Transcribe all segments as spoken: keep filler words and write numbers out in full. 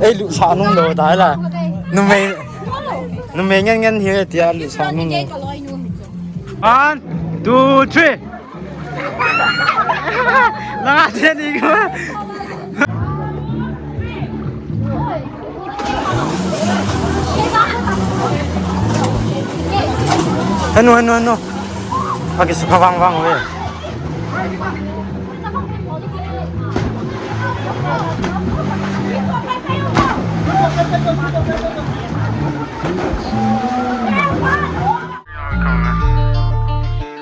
Ei, lut sa nung lo ta la. Numei, numei ngen ngen hi tia lut sa nung lo. One, two, three. Langa te ni ko. Hanu, hanu, hanu. Paki suka vang vang ve.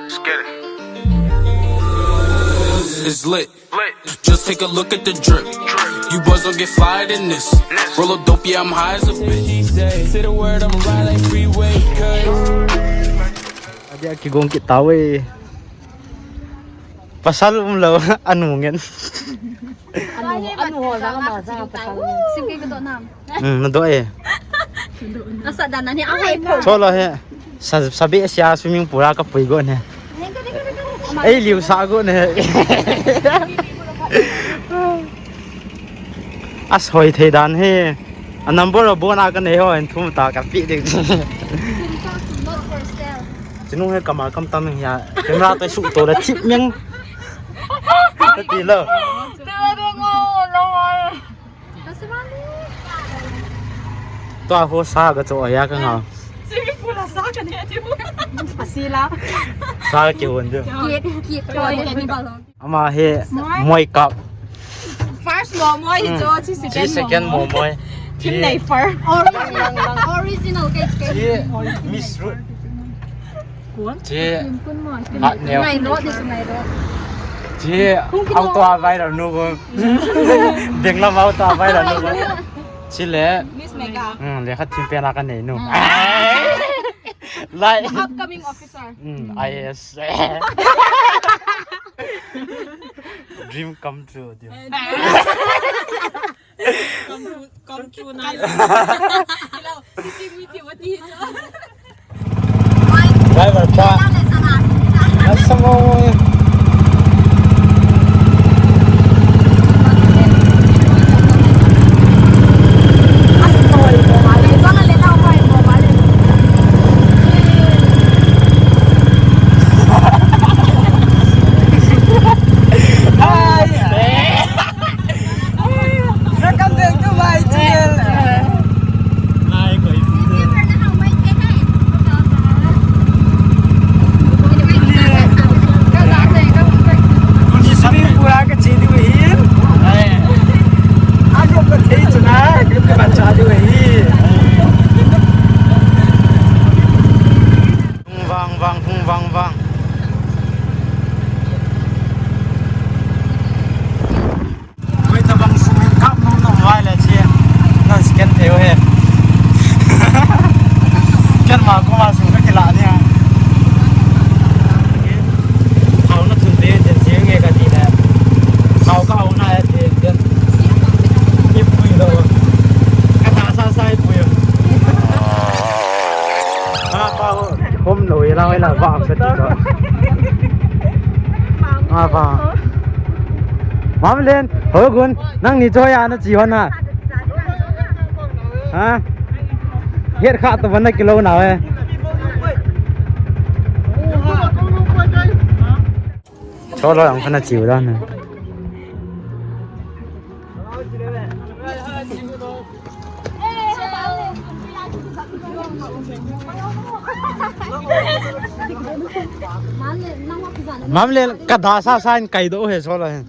Let's get it. It's lit. Just take a look at the drip. You boys don't get fly in this. Roll a dope, yeah, I'm high as a bitch. Say the word, I'ma ride like freeway. Adi aki gong kita we. Pasal um lo anu ngen. Anu, anu ho jang ma jang pasal. Sim ke ko do nam. Hmm, na do e. Asa dan ni ai ko. Cholo he. Sa, sabi sia swimming pool a ka pui go ne. Ei, liu sa go ne. As hoi thei dan he. A number of bona ka nei ho en thum ta ka pi ding. Not for sale. Chinu he kama kam tam ya. Camera ta su to la thip meng. Ta ti lo. Tua ho sa ka cho ya ka ngau. Swimming pool a sa ka ne tiu. Asila. Sa ka ki hon tiu. Kit, kit, kit, kit, kit. Ama he moi kap. First mo moi, hmm, cho, chi second mo moi. Thim nei far. Original, original cake, cake. Chi Miss Ru. Chi hat neo. Ngai ro, ni ngai ro. Chi auto a vai lo nu ko. Ding lam auto a vai lo nu ko. Chi le. Miss Mega. Hmm, le khat thim pen a ka nei nu. Lai. Upcoming officer. Hmm, I A S. Dream come true, tiu. Come true, come true na. Hello, sitting with you, what is? Driver pa. Nasa mo. Vang, vang, hung vang, vang. Koi tabang sum kap nung nung vai le chi. Nan scan thei u he. Ken ma ko ma sum ka kila ni a. Hau na chun te, te chi nge ka ti le. Hau ka hau na e te, te. Ipui lo. Ka ta sa sa ipui. Apa ho? Hom lo, ila, ila, va, sa ti to. Apa? Mamlen, ho gun, nang ni choi ana chi hon ha. Ha? Het kha to ban na kilo na we. Cholo ang khana chiu dan. Mamle ka da sa sa in kai do he cholo he.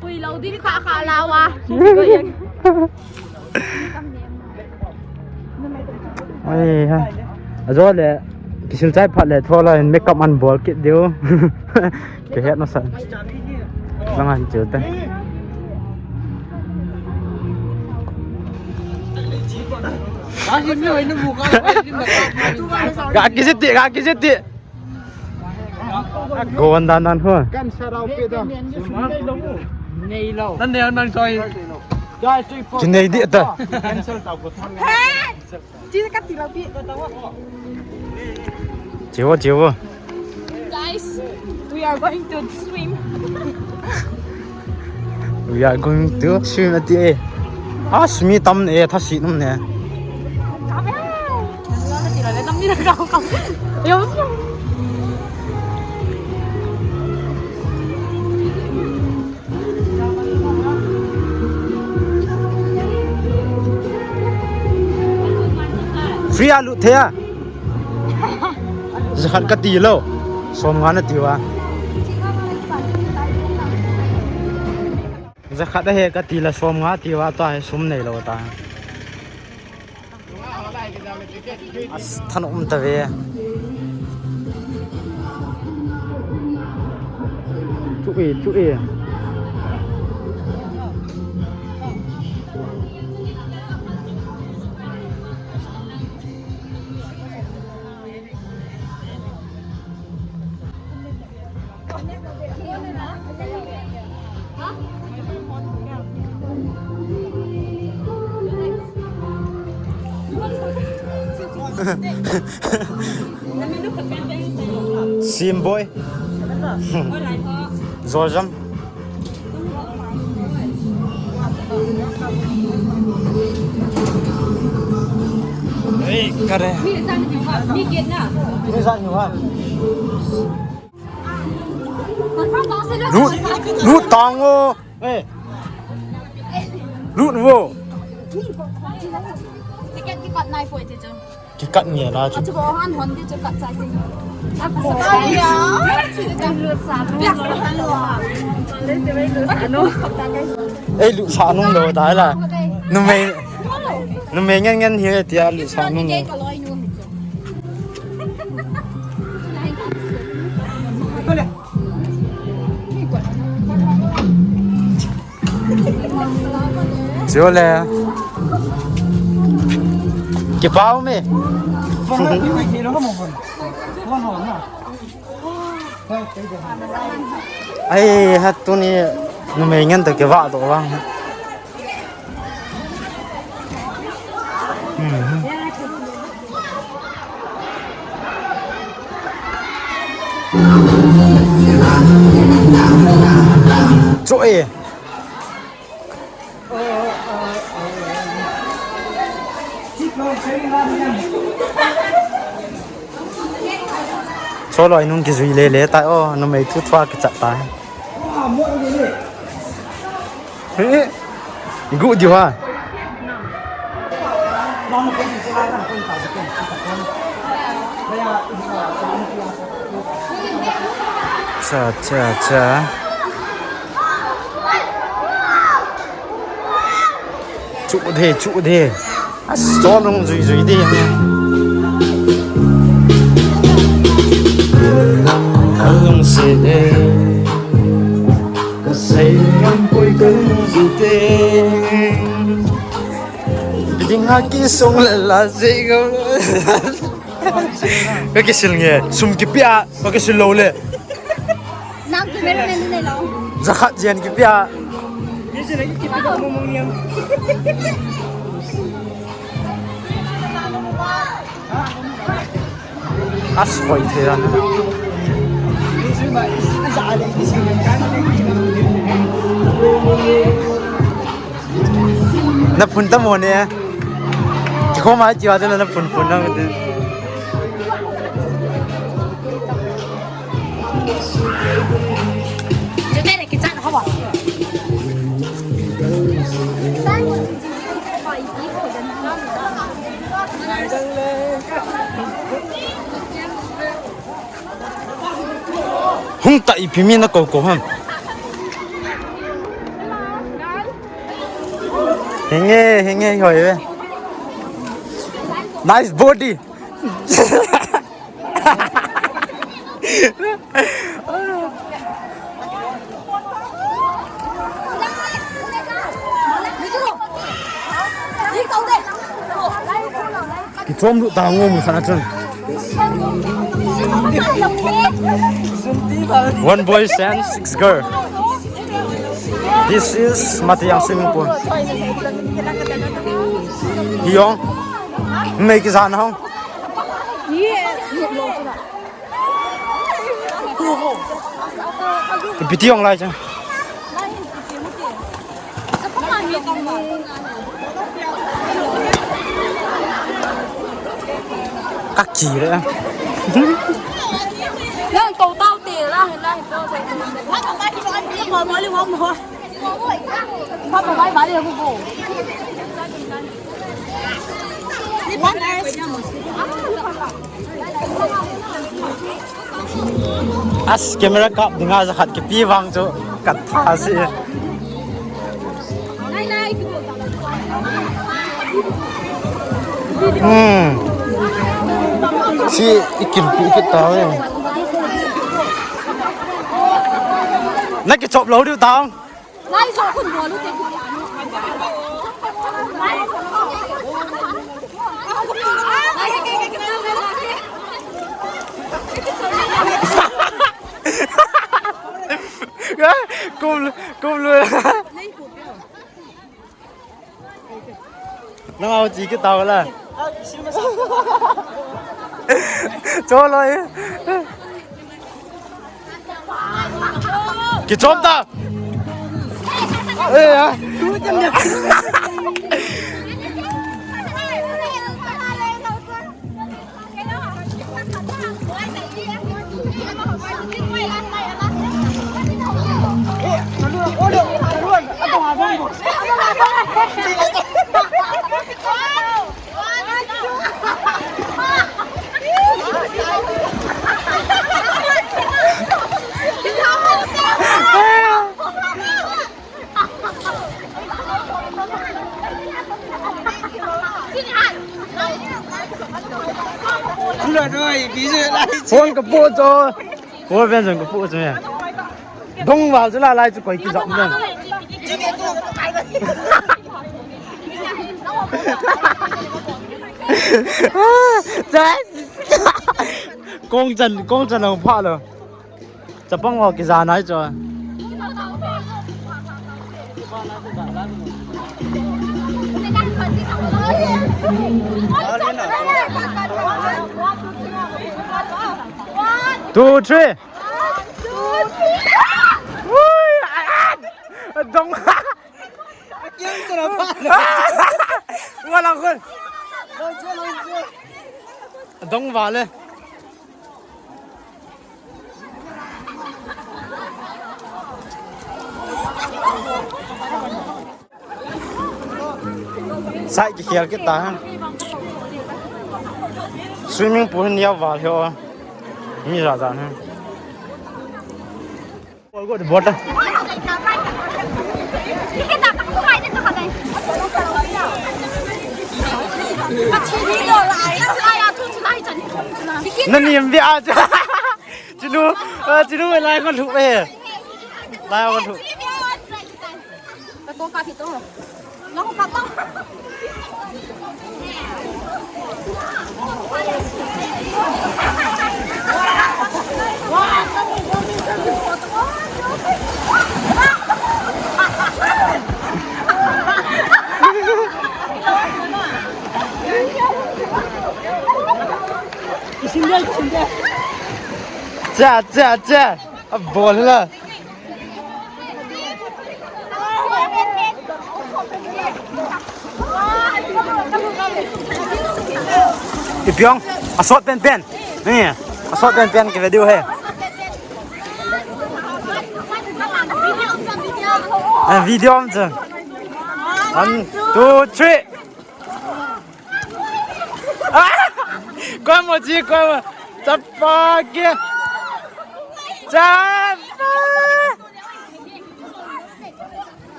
Pui lo din kha kha la wa. Ai ha. Ajo le kisil chai phat le thola in makeup an bol kit diu. Ke het na sa. Nang an chiu te. Ga kisiti, ga kisiti. Go on dan dan ho. Kan sarau pe dan. Nei lo. Nan ne nang choi. Guys, three, four. Kinei di ta. Cancel tau ko thang. He! Chi ka ti lo pi. Chiu, chiu. Guys, we are going to swim. We are going to swim ati e. Ah, sumi tam e, tha si num ne. Free a lut thei a. Jakhat ka ti lou. Som nga na ti uva. Jakhat ahi ka ti le som nga ti uva, tua hi sum nei lou ta. As, thanop um ta ve. Chu e, chu e. Sim boy. Zozam. Ei, kare. Mi zan ni wa. Mi zan ni wa. Lut, lut tang o. Eh. Lut wo. Ticket kikat nai poi ti chu. Kikat nge na chu. Achu bo han hon ti chu kat chai ti. Ei, lut sa nung lou ta la. Numei, numei ngen ngen hi tia lut sa nung lou. Chule. Kipah me. Ai, ha tuni numei ngen toh kivah doh vang. Hmm. Chu e. Cholo inung kijui le le ta o, numei thu thua kichat ta. He, gu diu ha. Cha, cha, cha. Chu de, chu de. A storm nung zui zui de. Alung se de. Ka sei ngam poi ka lung zu te. Biding ha ki song la la se ngam. Ka kisil nge, sum kipia, ka kisil lou le. Nang cameraman ni lou. Jakhat jen kipia. As hoi thei ran. Na phun ta mo ne. Kikhom a chiwa te na phun phun na te. Hung ta ipi mi na ko ko ham. Henge, henge, hoi ve. Nice body. Kichom lut ta ngom sana chun. One boy and six girl. This is Matiang swimming pool. Hiyong, mei kizan hong. Ipi ti hong lai chang. Ka ki le. Nang to tao te la, la to. As camera kap dinga jakhat kipe vang chu ka tha si. Hmm. Si i kim pi ki ta e. Na kichop lou diu tang. Lai zo khun bol u te. Kum, kum lu. Nang au chi ki tao la. Cho loi. Kichom ta. Eh, ya. Phone ka pu cho. Phone ven jong ka pu cho ya. Dong val chu la lai chu koi ki jam jong. Kong chan, kong chan hung pha lo. Chapang ho kija nai cho. Two, three. Ui, a, a, dong. Wa lang khun. Dong vale. Sai kikhel kit ta ha. Swimming pool hin yau val hi o. Mi ja ja hin. Bol go, bol ta. Nani em bi a. Chinu, ah, chinu lai kon thu e. Lai kon thu. Ka to ka ki to. Long ka to. Cha, cha, cha. A bol la. Ipi ong, asot pen pen. Ni, asot pen pen ki video he. Eh, video om chu. One, two, three. Ah! Koi mo chi, koi mo. Chapa ke. Chapa.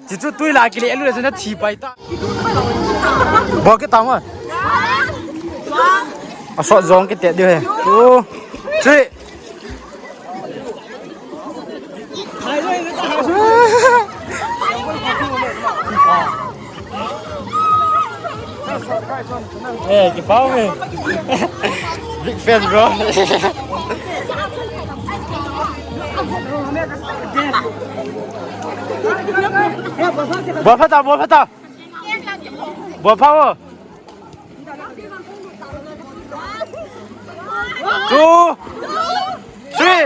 Chi chu tui la kile lu le na thi pai ta. Bol kit ta mo. Asot jong kit te diu he. Two, three. Eh, kipau e. Big fan, bro. Bol pha ta, bol pha ta. Bol pha o. Two, three.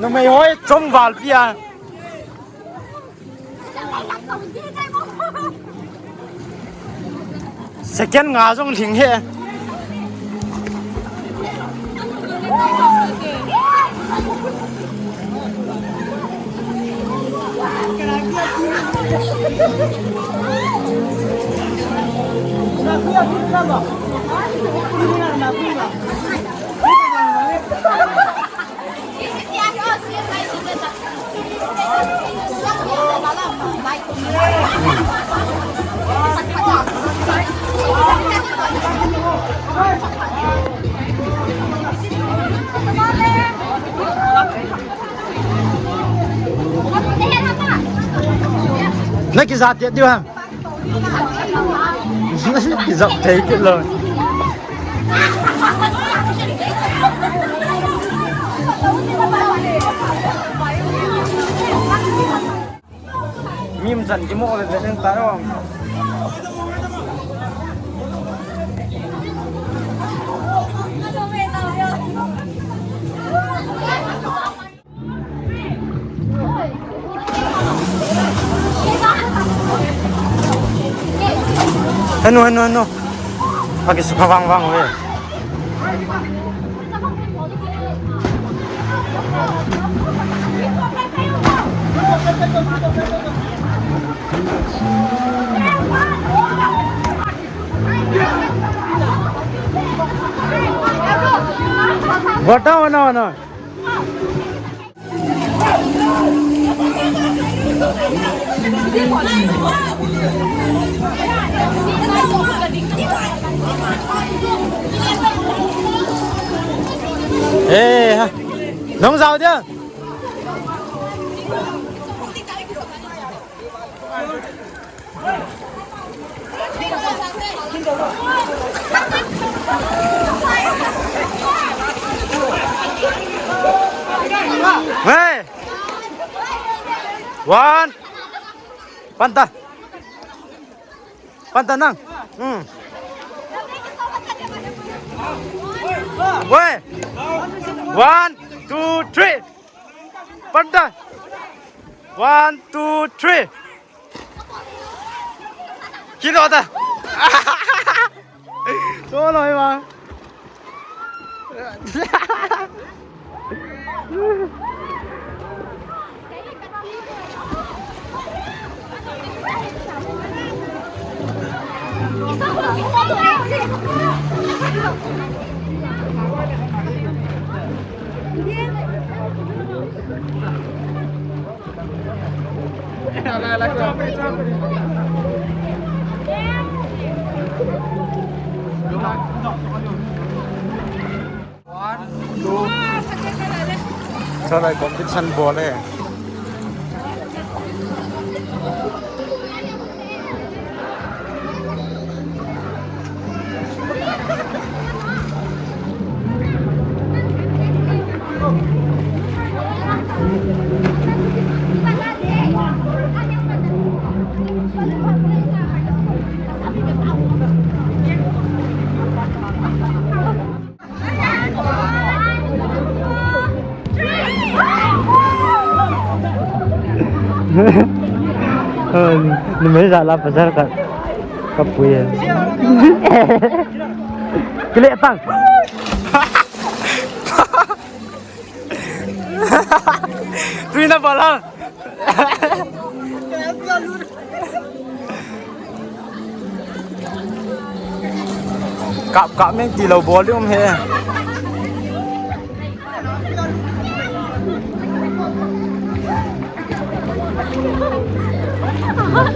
Numei hoi chom val pia. Second nga jong lhing he. Na kija tia diu ham. Kijap thei kit lou. Mi um chan kimo ve ve nen ta ro. Henu, henu, henu. Paki sukha vang vang ve. Bota, no, no. Eh, ha. Nong jao dia. Hey! One. Panta. Panta nang. Hmm. Weh. One, two, three. Panta. One, two, three. Kino ta. Solo, eh, ma. One, two. Thalai competition bol e. Numei jala bazar ka, ka pui e. Kile pang. Tui na bol ha. Kap kap meng ti lou bol ding um e.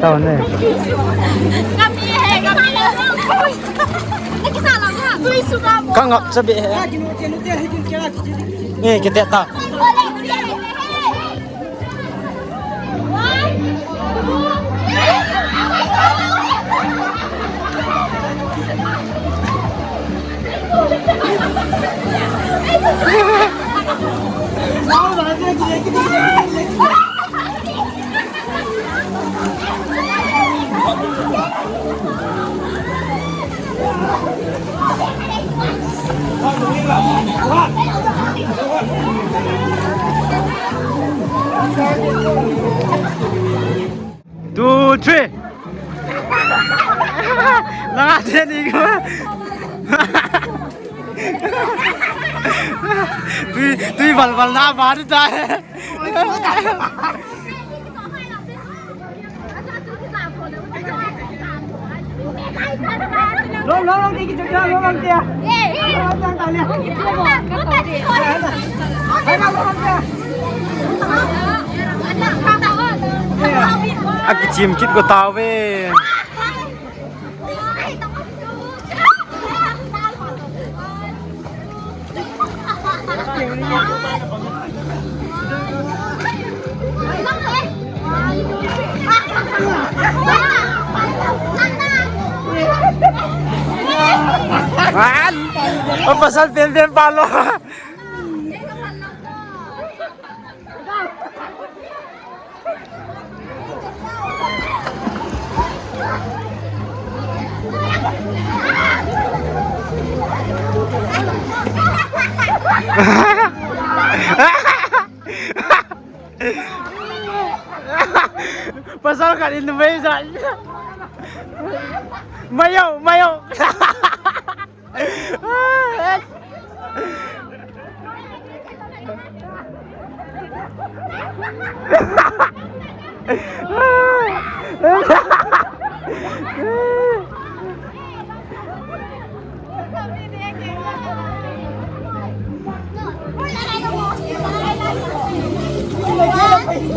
Tao ne. Ka ngap cha be he. Nge, kiti ta. Two, three. Langa te ni ko. Tui, tui val val na ba ta. Akichim kit ko tauve. Pasal pen pen palo. Pasal khat in numei jat. Mayo, mayo.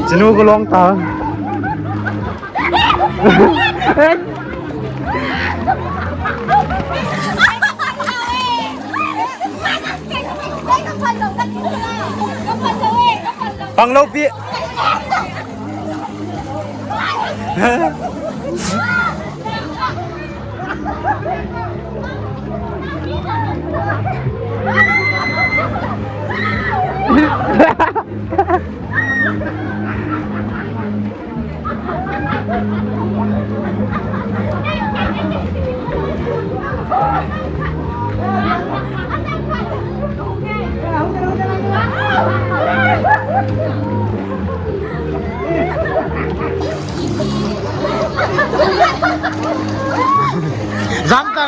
Chinu ko long ta. Pang lo pi. Jam ta.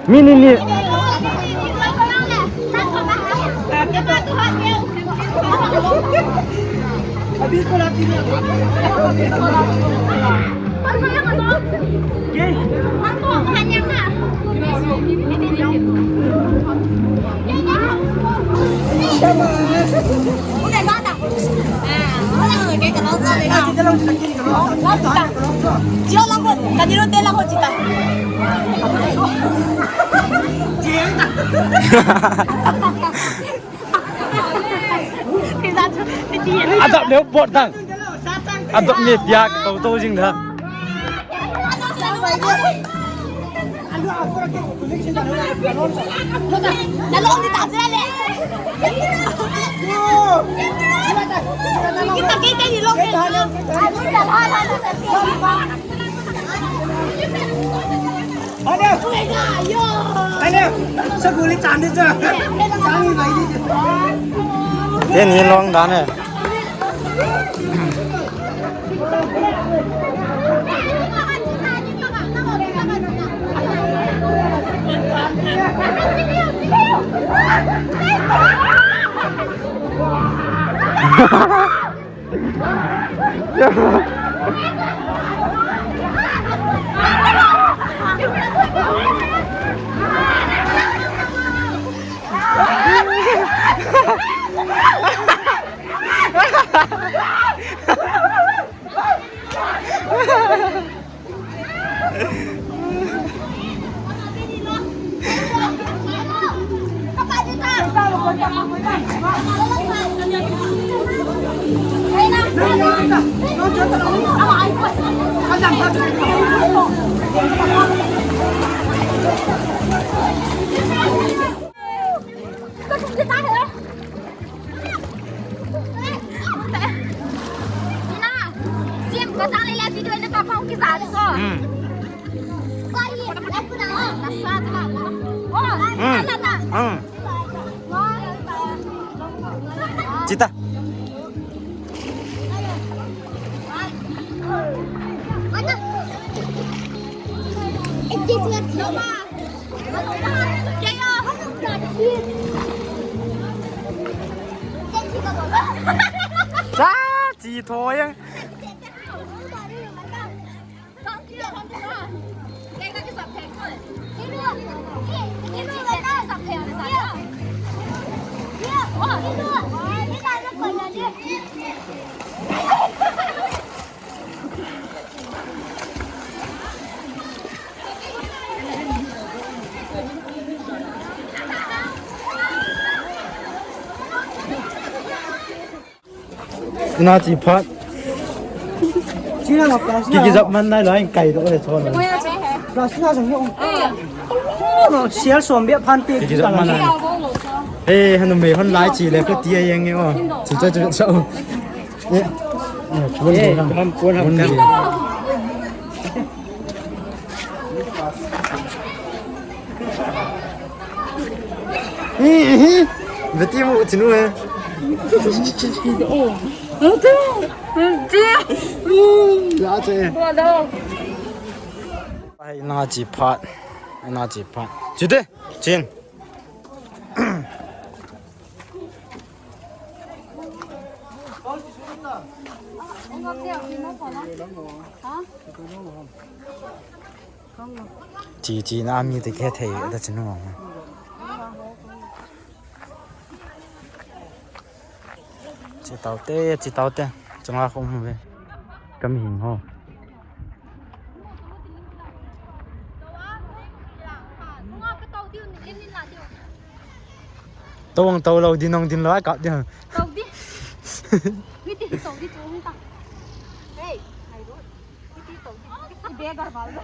Mini ni. Adap leo bot dang. Adap ni tia to to jing da. Nalong di ta le. Teni long dan e. Ina, sim, pasang lele video na kapang kisa ko. Hmm. Nasa, tama. Oh, hmm. Nasa, nasa. Hmm. Chita. Cha, chi thoi ang. Ina chi phat. Kiki jap man nai lai kai do le chon. Sial som bia phan te. Kiki jap man nai. Hey, hanu mei hon lai chi le ko ti a yang o. Chi cha chu cha. Ye. Ye, ham pon ham kam. Beti mu chinu he. La che. Ai, na chi phat. Na chi phat. Chi te. Chin. Chi, chi na mi te khe thei da chinu. Chi tau te, chi tau te. Chunga khom ve. Kam hing ho. Tawang taw lo din, nong din lo, ai kap din. Taw din. Mi ti taw din, taw din ta. Hey, hai ro. Mi ti taw din. Be gar bal lo.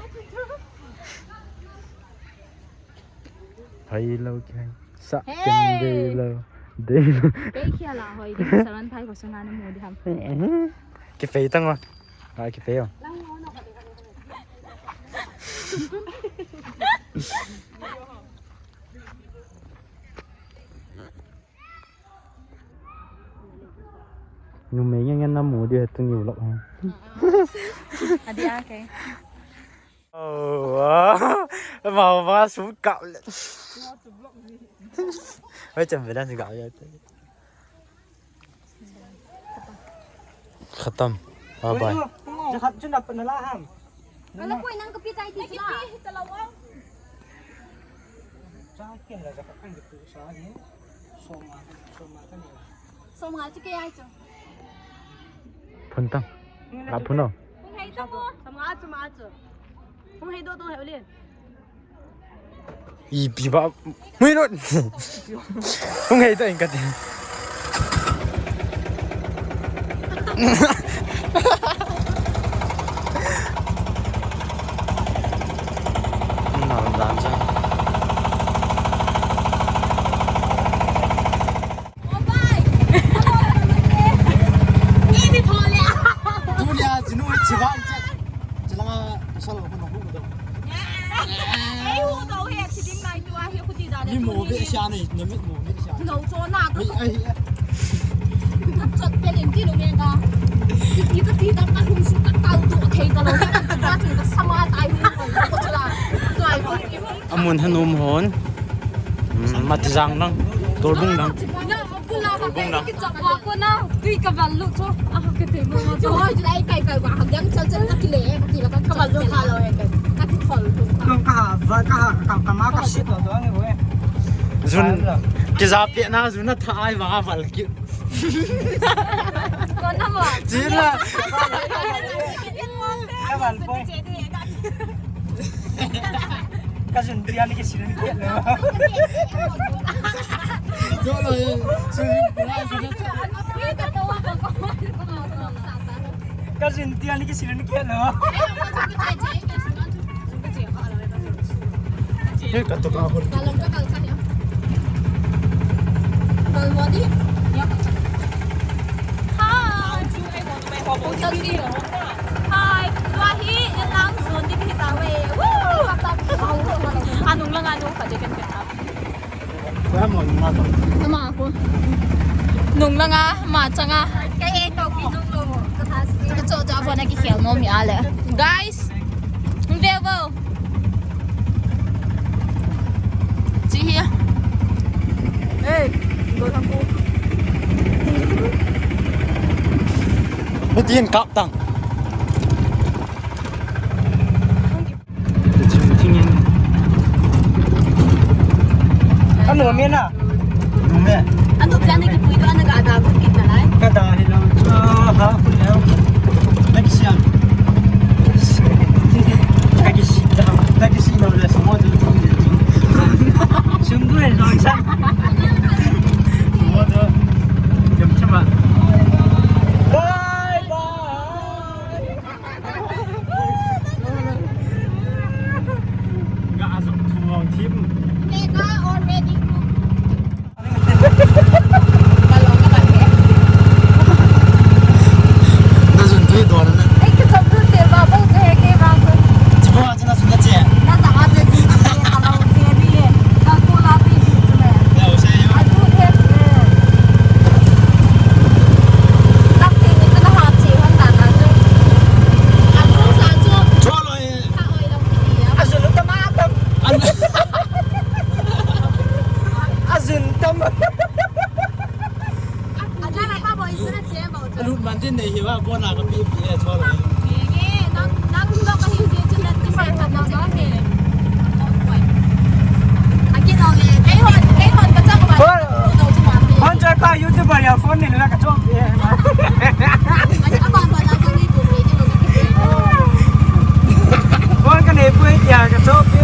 Hai lo ki hai. Sa ken de lo. De lo. Pe khia la hoi, de saran phai ko sanga ne mo de ham. Ki pe tang wa. Ai, ki pe yo. Numei ngen ngen na mu di he tu niu lok. Adi a ke. Oh, ma ma su kap le. Hoi cham velan su kap le. Khatam. Bye bye. Jakhat chun dapat nala ham. Kala koi nang kapi tai ti sila. Sa keh la jakhat kan tu sa ni. Soma, soma kan ni. Soma chu kei ai chu. Phun tam. La phun o. Phun hei tam o. Soma chu ma chu. Phun hei do do hei le. Ipi ba. Mui lo. Hung hei to in ka ti. Na dan cha. Lo cho na ka. Ai, ai. Ka chot pe lim ti lo me ka. Ti ti ka ti ta ka hum su ka kal tu thei ta lo. Ka tu ka sama tai hu ko chu la. Amun hanum hon. Hmm, Matijang lang. Torbung lang. Torbung lang. Ki chak wa ko na. Tui ka bal lu cho. Ah, ka te mo mo cho. Cho, lai kai kai wa. Hak yang chal chal ka kile. Ka kile ka bal lu kha lo. Ka ti khol tu. Kong ka ha, va ka ha, ka, ka ma ka sit lo tu ang e. Jun, kija pe na, Jun na tha ai va val ki. Ko na mo. Jin la. Ka val poi. Ka Jun pia ni ki sin ni ke lo. Jo lo, eh, Jun pia ni ki sin ni ke lo. Ka Jun pia ni ki sin ni ke lo. Hei, ka to ka hol. Hi. Hi. Tua hi inlang zon di kita we. Woo! Anung langa nung ka je kan kan. Ama ko. Nung langa ma changa. Ka he to ki nung lo. Ka cho cha fo na ki khel mo mi ale. Guys. Hung ve vo. Chi hi. Hey, go thang ko. Mitin kap tang. Ano, mina? Ano, mina? Ano, diyan na kipuwi doon, nag-aadabot kita, lai? Kada, hello. Ah, ha, hello. Next yan. Nagisi-, nagisi-, nagisi-, nagisi-, sungguh, eh, sungguh. Sungguh, jom, jom, ah. Bye, bye. Nga azuk thum long thim. Mega already group. Na zun tui don na. Ei, ka chap tu te ba ba te ke ba ko. Chibo a chana zun na che. Na ta a te di ke a lo te di. Ka ko la ti di tu me. Ya, o se yo. A tu te. Lak ti ni tu na ha che han da na tu. A tu sa chu. Cholo e. Azun tam a tam. Azun tam. Alut man tin nei hi wa, bona ka pi pi e cholo. Hon, hon choi pa YouTuber ya phone ni la ka chom pi e. Phone ka nei pui ya ka chom pi.